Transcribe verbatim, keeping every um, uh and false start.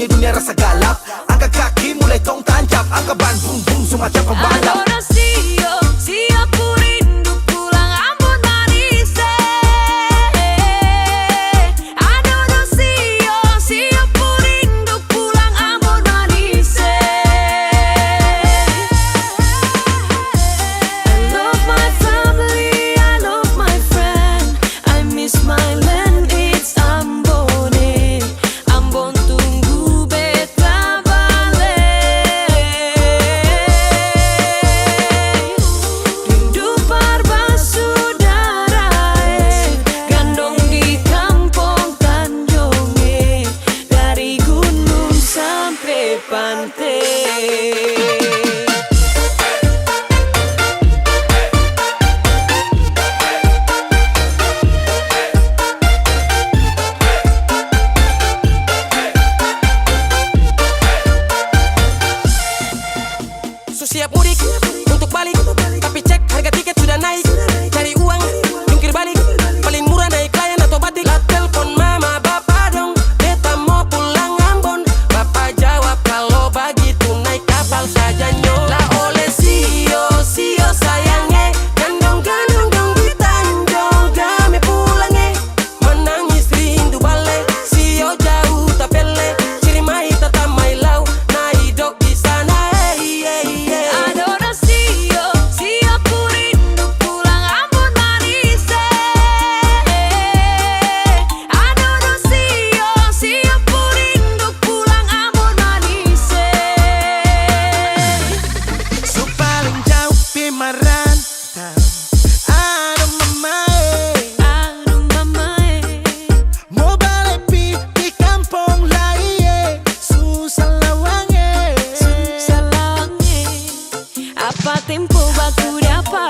Dunia rasa galap, angka kaki mulai tong tancap, angka ban bum bum su macam pembalap. Adoración, siap ku rindu pulang Ambon manis, eh. Adoración, siap ku rindu pulang Ambon manis, eh. I love my family, I love my friend. I miss my land, it's Ambon, eh. Ambon tunggu beta bale. Rindu par basudara, eh. Gandong di kampong Tanjong, eh. Dari gunung sampe pante. Su siap mudik untuk balik, tapi cek harga tiket sudah naik. Cari uang, jungkir balik, paling murah naik Lion atau Batik. La telpon mama bapa dong, beta mo pulang Ambon. Bapa jawab, "Kalo bagitu naik kapal saja nyo." La oleh sio, sio sayang e, gandong-gandong dong di Tanjong, dame pulang e. Manangis rindu bale, sio jauh tapele, ciri mai tatamai lau, nai dok di sana, eh, eh, eh. Adora sio, sio ku rindu pulang Ambon manis, eh. Adora sio, sio ku rindu pulang Ambon manis, eh. Su paling jauh pi marantau. Aduh mamae. Aduh mamae. Mo bale pi di kampong lai e. Susah lawang e. Susah lawang e. Apa tempo baku dapa